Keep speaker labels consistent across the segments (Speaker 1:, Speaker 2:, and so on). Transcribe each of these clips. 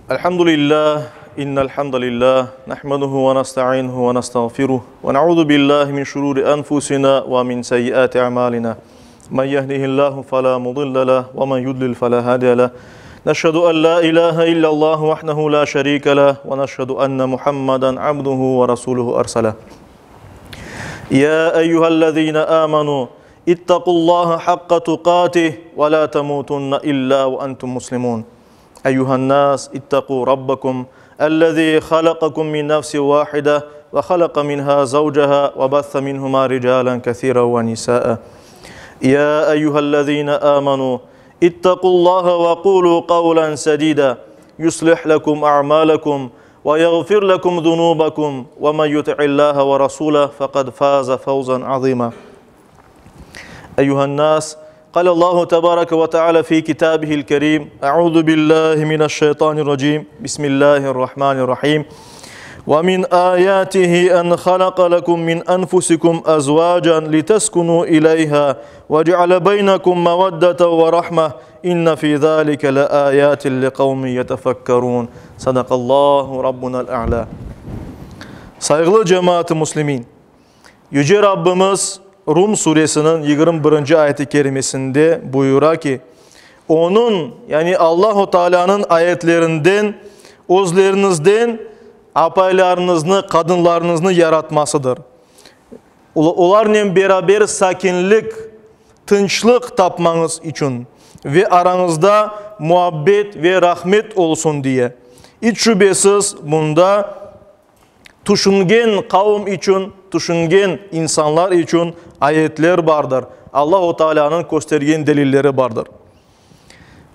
Speaker 1: Elhamdülillah, innel hamdalillah, nahmeduhu ve nestainuhu ve nestağfiruh ve nauzu billahi min şururi enfusina ve min seyyiati a'malina. Men yehdihillahu fela mudille leh ve men yudlil fela hadiye leh. Neşhedü en la ilahe illallah vahdehu la şerike leh ve neşhedü enne Muhammeden abduhu ve rasuluhu erseleh. Ya eyyühellezine amenu ittaqullaha hakka tuqatih ve la temutunne illa ve entum muslimun. Eyyühen-nas ittaqu rabbakum ellezî halakakum min nefsin vâhide ve halaka minhâ zavcaha ve bethe minhumâ ricâlen kesîren ve nisâe. Ya eyyühellezîne âmenû ittaqullâhe ve kûlû kavlen sedîdâ yuslih lekum a'mâlekum ve yağfir lekum zunûbekum ve men yuti'illâhe ve rasûlehu fekad fâze fevzen azîmâ. Eyyühen-nas قال الله تبارك وتعالى في كتابه الكريم أعوذ بالله من الشيطان الرجيم بسم الله الرحمن الرحيم ومن آياته أن خلق لكم من أنفسكم أزواجا لتسكنوا إليها وجعل بينكم مودة ورحمة إن في ذلك لآيات لقوم يتفكرون صدق الله ربنا الأعلى Sayğılı cemaat-ı muslimin, Yüce Rabbimiz Rum suresiniñ 21-nci ayet-i kerimesinde buyura ki, Onıñ, yani Allahu Taalânıñ ayetlerinden özleriñizden apaylarıñıznı, qadınlarıñıznı yaratmasıdır. Olarnen beraber sakinlik, tınçlıq tapmañız içün ve arañızda muabbet ve rahmet olsun diye. İç şübesiz, bunda Tüşüngen qavm içün, tüşüngen insanlar içün ayetler bardır, Allahu Taalânıñ köstergen delilleri bardır.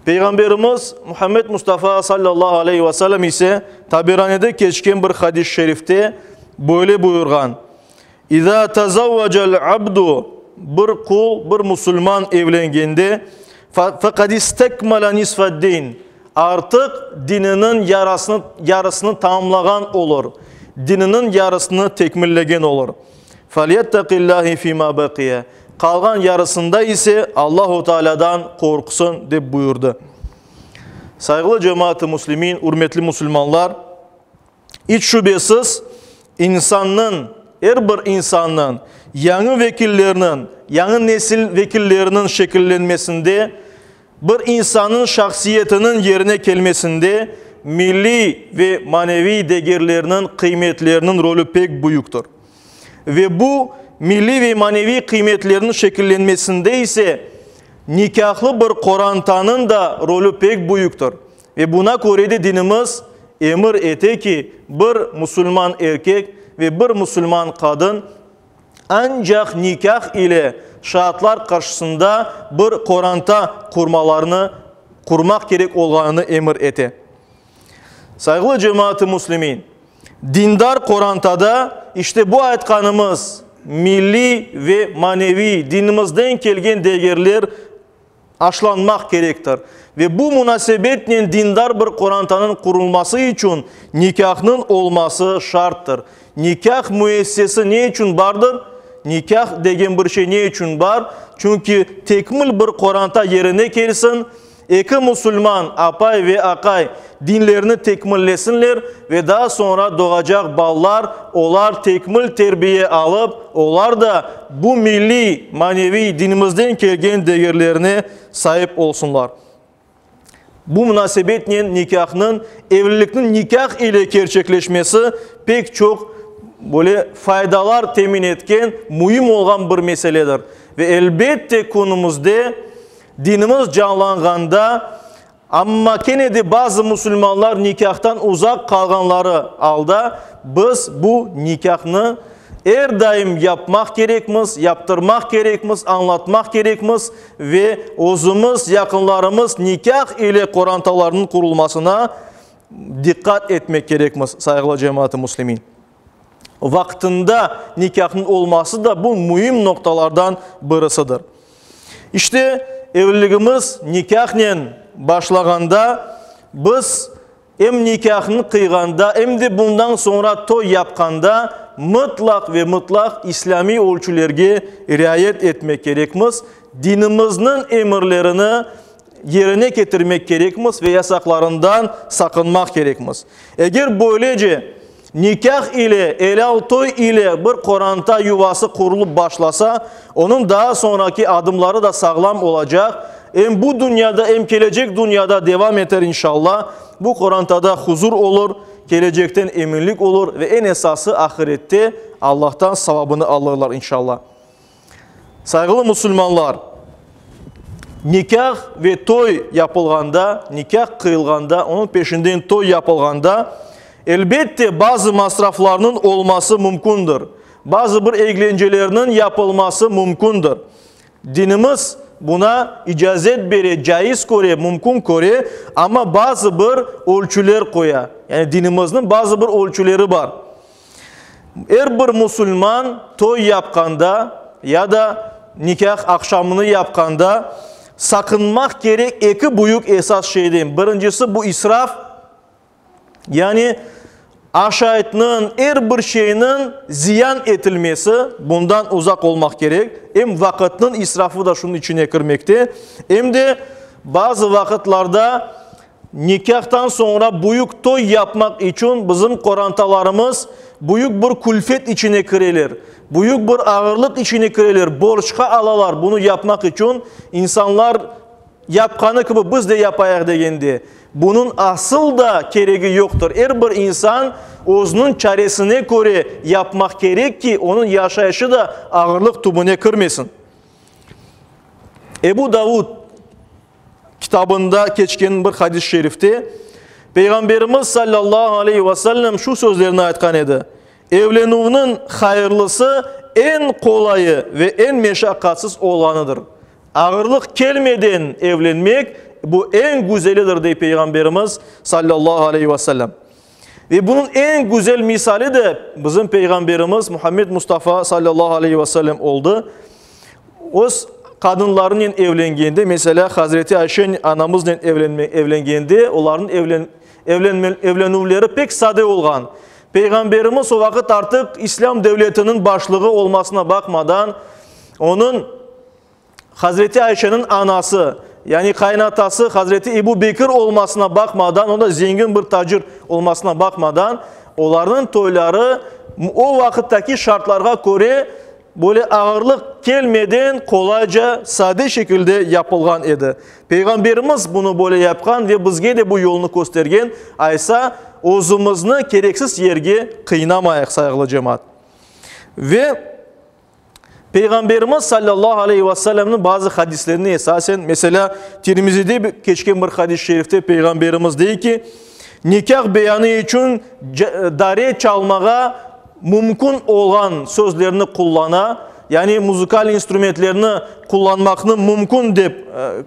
Speaker 1: Peyğamberimiz Muhammed Mustafa sallallahu aleyhi ve sellem ise Taberanide keçken bir hadis-i şerifte böyle buyurğan, İza tazavvacel abdu, bir qul, bir musulman evlengende, fekad istekmele nisfed-din, artıq dininiñ yarasını, yarısını tamamlağan olur, dininiñ yarısını tekmillegen olur. Felyettaqillahi fima beqiye, qalğan yarısında ise Allahu Tealâdan qorqsın, dep buyurdı. Sayğılı cemaat-ı muslimin, ürmetli musulmanlar! İç şübesiz, insannıñ, er bir insannıñ, yañı vekillerniñ, yañı nesil vekilleriniñ şekillenmesinde, bir insannıñ şahsiyetiniñ yerine kelmesinde milliy ve maneviy degerlerniñ, qıymetlerniñ rolü pek büyüktir. Ve bu milliy ve maneviy qıymetlerniñ şekillenmesinde ise nikâhlı bir qorantanıñ da rolü pek büyüktir. Ve buna köre de dinimiz emir ete ki, bir musulman erkek ve bir musulman qadın ancaq nikâh ile şaatlar qarşısında bir qoranta qurmalarını, qurmaq kerek olğanını emir ete. Sayğılı cemaat-ı müslimin, dindar qorantada işte bu aytqanımız milliy ve maneviy dinimizden kelgen degerler aşlanmaq kerektir ve bu munasebetnen dindar bir qorantanıñ qurulması içün nikâhnıñ olması şarttır. Nikâh müessisesi ne içün bardır? Nikâh degen bir şey ne içün bar? Çünki tekmil bir qoranta yerine kelsin, Eki musulman, apay ve aqay, dinlerini tekmillesinler ve daa soñra doğacaq ballar, olar tekmil terbiye alıp, olar da bu milliy, maneviy, dinimizden kelgen degerlerine saip olsunlar. Bu munasebetnen nikâhnıñ, evlilikniñ nikâh ile kerçekleşmesi pek çoq böyle faydalar temin etken, müim olğan bir meseledir. Ve elbette künümizde Dinimiz canlanğanda, amma kene de bazı musulmanlar nikâhtan uzaq qalğanları alda, biz bu nikâhnı er daim yapmaq kerekmiz, yaptırmaq kerekmiz, añlatmaq kerekmiz ve özümiz, yaqınlarımız nikâh ile qorantalarnıñ qurulmasına diqqat etmek kerekmiz, sayğılı cemaat-ı müslimin. Vaqtında nikâhnıñ olması da bu müim noqtalardan birisidir. İşte, evliligimiz nikâhnen başlağanda, biz em nikâhnı qıyğanda, em de bundan soñra toy yapqanda mıtlaq ve mıtlaq islâmiy ölçülerge riayet etmek kerekmiz, dinimizniñ emirlerini. yerine ketirmek kerekmiz ve yasaqlarından saqınmaq kerekmiz. Eger böylece nikâh ile, elâl toy ile bir qoranta yuvası qurulıp başlasa, onıñ daa soñraki adımları da sağlam olacaq, em bu dünyada, em kelecek dünyada devam eter inşallah. Bu qorantada huzur olur, kelecekten eminlik olur ve eñ esası ahirette Allahtan savabını alırlar inşallah. Sayğılı musulmanlar, nikâh ve toy yapılğanda, nikâh qıyılğanda, onıñ peşinden toy yapılğanda, elbette, bazı masraflarnıñ olması mümkündir, bazı bir eglencelerniñ yapılması mümkündir. Dinimiz buna icazet bere, caiz köre, mümkün köre, amma bazı bir ölçüler qoya. Yani dinimizniñ bazı bir ölçüleri bar. Er bir musulman toy yapqanda ya da nikâh aqşamını yapqanda saqınmaq kerek eki büyük esas şeyden. Birincisi bu israf, yani aşaytnıñ, er bir şeyniñ ziyan etilmesi, bundan uzaq olmaq kerek. Em vaqıtnıñ israfı da şunıñ içine kirmekte, em de bazı vaqıtlarda Nikâhtan soñra büyük toy yapmaq içün bizim qorantalarımız büyük bir külfet içine kireler, büyük bir ağırlıq içine kireler, borcqa alalar bunı yapmaq içün, insanlar yapqanı kibi biz de yapayıq degende. Bunıñ asıl da keregi yoqtır. Er bir insan özüniñ çaresine köre yapmaq kerek ki, onıñ yaşayışı da ağırlıq tübüne kirmesin. Ebu Davud kitabında keçken bir hadis-i şerifte Peyğamberimiz sallallahu aleyhi ve sellem şu sözlerni aytqan edi, Evlenüvniñ hayırlısı eñ qolayı ve eñ meşaqqatsız olanıdır. Ağırlıq kelmeden evlenmek, bu eñ güzelidir, dey Peyğamberimiz sallallahu aleyhi ve sellem. Ve bunıñ eñ güzel misali de bizim Peyğamberimiz Muhammed Mustafa sallallahu aleyhi ve sellem oldı. Öz qadınlarınen evlengende, meselâ, Hazreti Ayşe anamıznen evlengende, olarnıñ evlenüvleri pek sade olğan. Peyğamberimiz o vaqıt artıq İslâm devletiniñ başlığı olmasına baqmadan, onıñ Hazreti Ayşeniñ anası, yani qaynatası Hazreti Ebu Bekir olmasına baqmadan, o da zengin bir tacir olmasına baqmadan, olarnıñ toyları o vaqıttaki şartlarğa köre böyle ağırlıq kelmeden qolayca, sade şekilde yapılğan edi. Peyğamberimiz bunı böyle yapqan ve bizge de bu yolnı köstergen, aysa, özümizni kereksiz yerge qıynamayıq, sayğılı cemaat. Ve Peyğamberimiz sallallahu aleyhi ve sellemniñ bazı hadislerine esasen, meselâ, Tirmizide keçken bir hadis-i şerifte Peyğamberimiz dey ki, nikâh beyanı içün dare çalmağa mümkün olğan sözlerni qullana, yani muzıkal instrumentlerni qullanmaqnı mümkün dep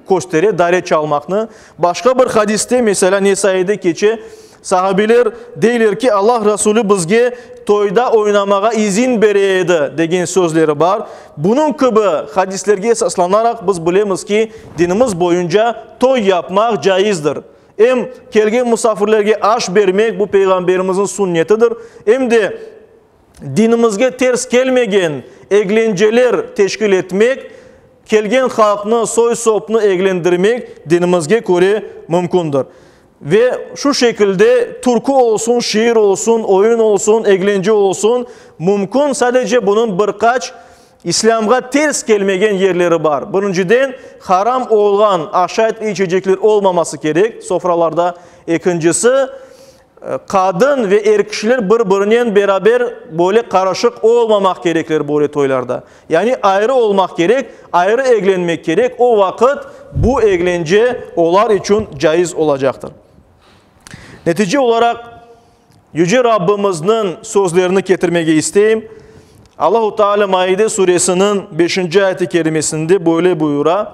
Speaker 1: köstere, dare çalmaqnı. Başqa bir hadiste, meselâ, Nesaide keçe, Sahabiler deyler ki, Allah Rasulü bizge toyda oynamağa izin bere edi, degen sözleri bar. Bunıñ kibi hadislerge esaslanaraq biz bilemiz ki, dinimiz boyunca toy yapmaq caizdir. Em kelgen musafirlerge aş bermek, bu Peyğamberimizniñ sünnetidir, em de dinimizge ters kelmegen eglenceler teşkil etmek, kelgen halqnı, soy-sopnı eglendirmek dinimizge köre mümkündir. Ve şu şekilde türkü olsun, şiir olsun, oyun olsun, eglence olsun, mümkün, sadece bunıñ bir qaç İslâmğa ters kelmegen yerleri bar. Birinciden, haram olğan aşayt ve içecekler olmaması kerek sofralarda. Ekincisi, qadın ve er kişiler bir-birinen beraber böyle qarışıq olmamaq kerekler böyle toylarda. Yani ayrı olmaq kerek, ayrı eglenmek kerek, o vaqıt bu eglence olar içün caiz olacaqtır. Netice olaraq, Yüce Rabbimizniñ sözlerini ketirmege isteyim. Allahu Teala Maide suresiniñ beşinci ayet-i kerimesinde böyle buyura,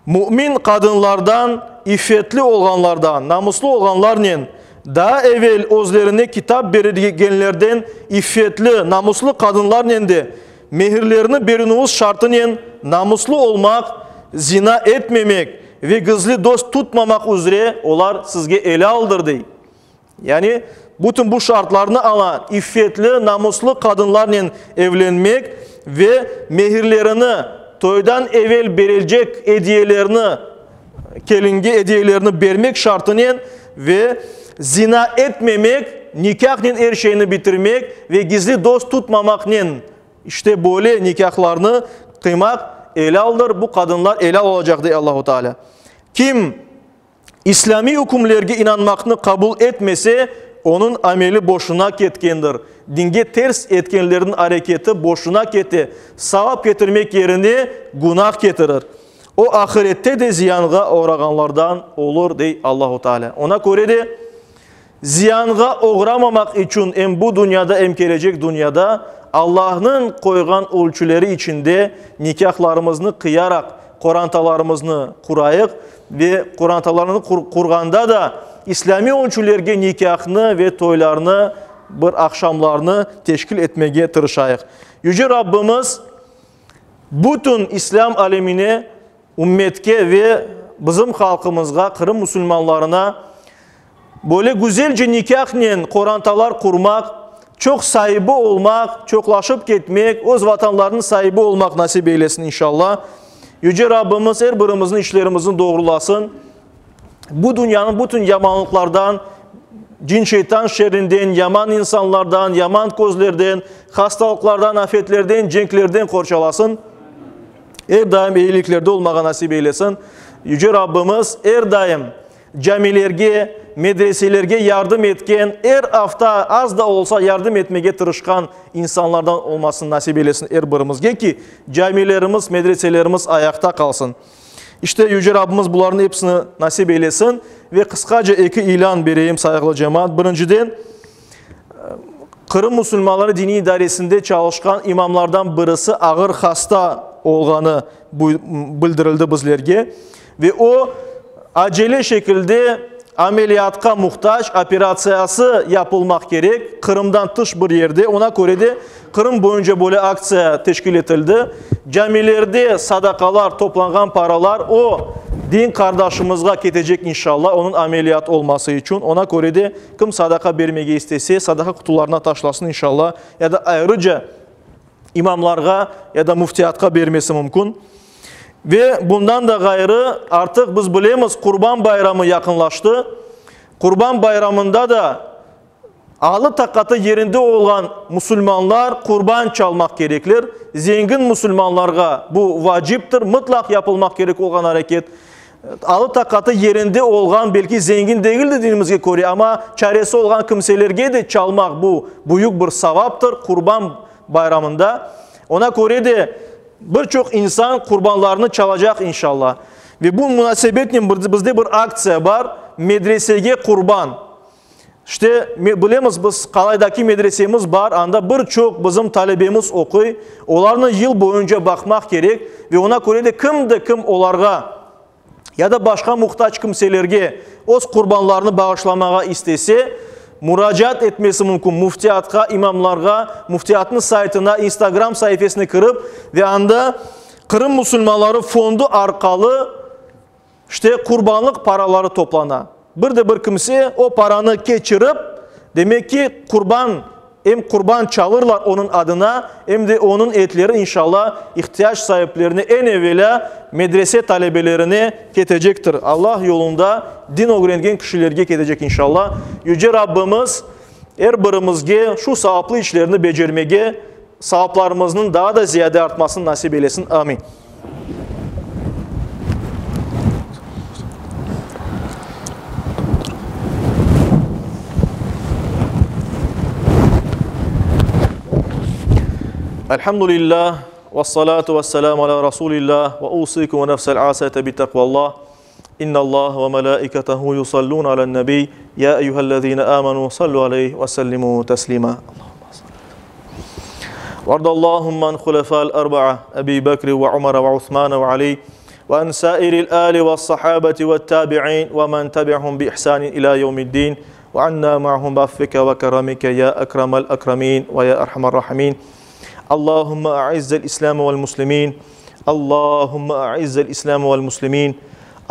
Speaker 1: Mümin qadınlardan, iffetli olğanlardan, namuslı olğanlarnen, daa evel özlerine kitap berilgenlerden iffetli, namuslı qadınlarnen de mehirlerini berüniñiz şartınen namuslı olmaq, zina etmemek ve gizli dost tutmamaq üzre olar sizge elâldır, dey. Yani, bütün bu şartlarnı ala, iffetli, namuslı qadınlarnen evlenmek ve mehirlerini, toydan evel berelecek ediyelerni. kelinge ediyelerni bermek şartınen ve zina etmemek, nikâhnen er şeyni bitirmek ve gizli dost tutmamaqnen, işte böyle nikâhlarnı qıymaq elâldır, bu qadınlar elâl olacaq, dey Allahu Teala. Kim İslâmiy ükümlerge inanmaqnı qabul etmese, onıñ ameli boşuna ketkendir. Dinge ters etkenlerniñ areketi boşuna kete, savap ketirmek yerine günah ketirir. O, ahirette de ziyanğa oğrağanlardan olur, dey Allahu Teala. Ona köre de, ziyanğa oğramamaq içün em bu dünyada, em kelecek dünyada Allahnıñ qoyğan ölçüleri içinde nikâhlarımıznı qıyaraq qorantalarımıznı qurayıq ve qorantalarnı qurğanda da islâmiy ölçülerge nikâhnı ve toylarnı, bir aqşamlarnı teşkil etmege tırışayıq. Yüce Rabbimiz bütün islâm alemine, ümmetke ve bizim halqımızğa, Qırım musulmanlarına böyle güzelce nikâhnen qorantalar qurmaq, çoq saibi olmaq, çoqlaşıp ketmek, öz vatanlarınıñ saibi olmaq nasip eylesin inşallah. Yüce Rabbimiz er birimizniñ işlerimizni doğrulasın. Bu dünyanıñ bütün yamanlıqlardan, cin-şeytan şerrinden, yaman insanlardan, yaman közlerden, hastalıqlardan, afetlerden, cenklerden qorçalasın. Er daim eyiliklerde olmağa nasip eylesin. Yüce Rabbimiz er daim camilerge, medreselerge yardım etken, er afta az da olsa yardım etmege tırışqan insanlardan olmasını nasip eylesin er birimizge ki, camilerimiz, medreselerimiz ayaqta qalsın. İşte, Yüce Rabbimiz bularnıñ episini nasip eylesin. Ve qısqaca eki ilân bereyim, sayğılı cemaat. Birinciden, Qırım musulmanları diniy idaresinde çalışqan imamlardan birisi ağır hasta olğanı bildirildi bizlerge ve o, acele şekilde ameliyatqa muhtac, operatsiyası yapılmaq kerek, Qırımdan tış bir yerde, ona köre de Qırım boyunca böyle aktsiya teşkil etildi. Camilerde sadaqalar, toplanğan paralar o din qardaşımızğa ketecek inşallah, onıñ ameliyat olması içün. Ona köre de kim sadaqa bermege istese, sadaqa qutularına taşlasın inşallah, ya da ayrıca imamlarğa ya da müftiyatqa bermesi mümkün. Ve bundan da ğayrı, artıq biz bilemiz, Qurban bayramı yaqınlaştı. Qurban bayramında da Alı-taqatı yerinde olğan musulmanlar qurban çalmaq kerekler. Zengin musulmanlarğa bu vaciptir, mıtlaq yapılmaq kerek olğan areket. Alı-taqatı yerinde olğan, belki zengin degildir dinimizge köre, amma çaresi olğan kimselerge de çalmaq bu büyük bir savaptır Qurban bayramında. Ona köre de bir çoq insan qurbanlarını çalacaq inşallah. Ve bu munasebetnen bizde bir aktsiya bar, Medresege qurban. İşte, bilemiz biz, Qalaydaki medresemiz bar, anda bir çoq bizim talebemiz oquy, olarnı yıl boyunca baqmaq kerek ve ona köre de kim de kim olarğa ya da başqa muhtac kimselerge öz qurbanlarını bağışlamağa istese, muracaat etmesi mümkün müftiyatqa, imamlarğa, müftiyatnıñ saytına, İnstagram saifesine kirip ve anda Qırım musulmanları fondu arqalı İşte, qurbanlıq paraları toplana. Bir de bir kimse o paranı keçirip, demek ki, qurban, em qurban çalırlar onıñ adına, em de onıñ etleri, inşallah, ihtiyac saiplerine, eñ evelâ medrese talebelerine ketecektir. Allah yolunda din ögrengen kişilerge ketecek, inşallah. Yüce Rabbimiz er birimizge şu savaplı işlerni becermege, savaplarımıznıñ daa da ziyade artmasını nasip eylesin. Amin. Elhamdülillah, ve salatu ve selamu ala Rasulillah, ve usikum ve nefsel asete bi takvallah. İnnallah ve melaiketehu yusallun alen nebi, ya eyyühellezine amenu sallu aleyhi ve sellimu teslima. وارض اللهم عن خلفاء الأربعة أبي بكر وعمر وعثمان وعلي وعن سائر الآل والصحابة والتابعين ومن تبعهم بإحسان إلى يوم الدين وعنا معهم بعفوك وكرمك يا أكرم الأكرمين ويا أرحم الراحمين اللهم أعز الإسلام والمسلمين اللهم أعز الإسلام والمسلمين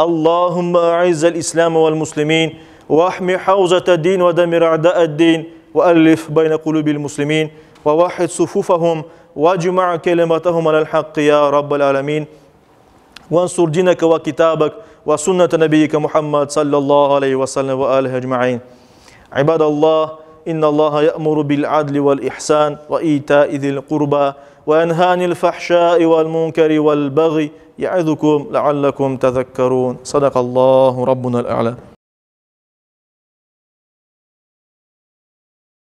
Speaker 1: اللهم أعز الإسلام والمسلمين واحمي حوزة الدين ودمر أعداء الدين وألف بين قلوب المسلمين ووحد صفوفهم واجمع كلمتهم على الحق يا رب العالمين. وانصر دينك وكتابك وسنة نبيك محمد صلى الله عليه وسلم وآله أجمعين. عباد الله، إن الله يأمر بالعدل والإحسان وإيتاء ذي القربى وينهى عن الفحشاء والمنكر والبغي يعظكم لعلكم تذكرون. صدق الله ربنا الأعلى.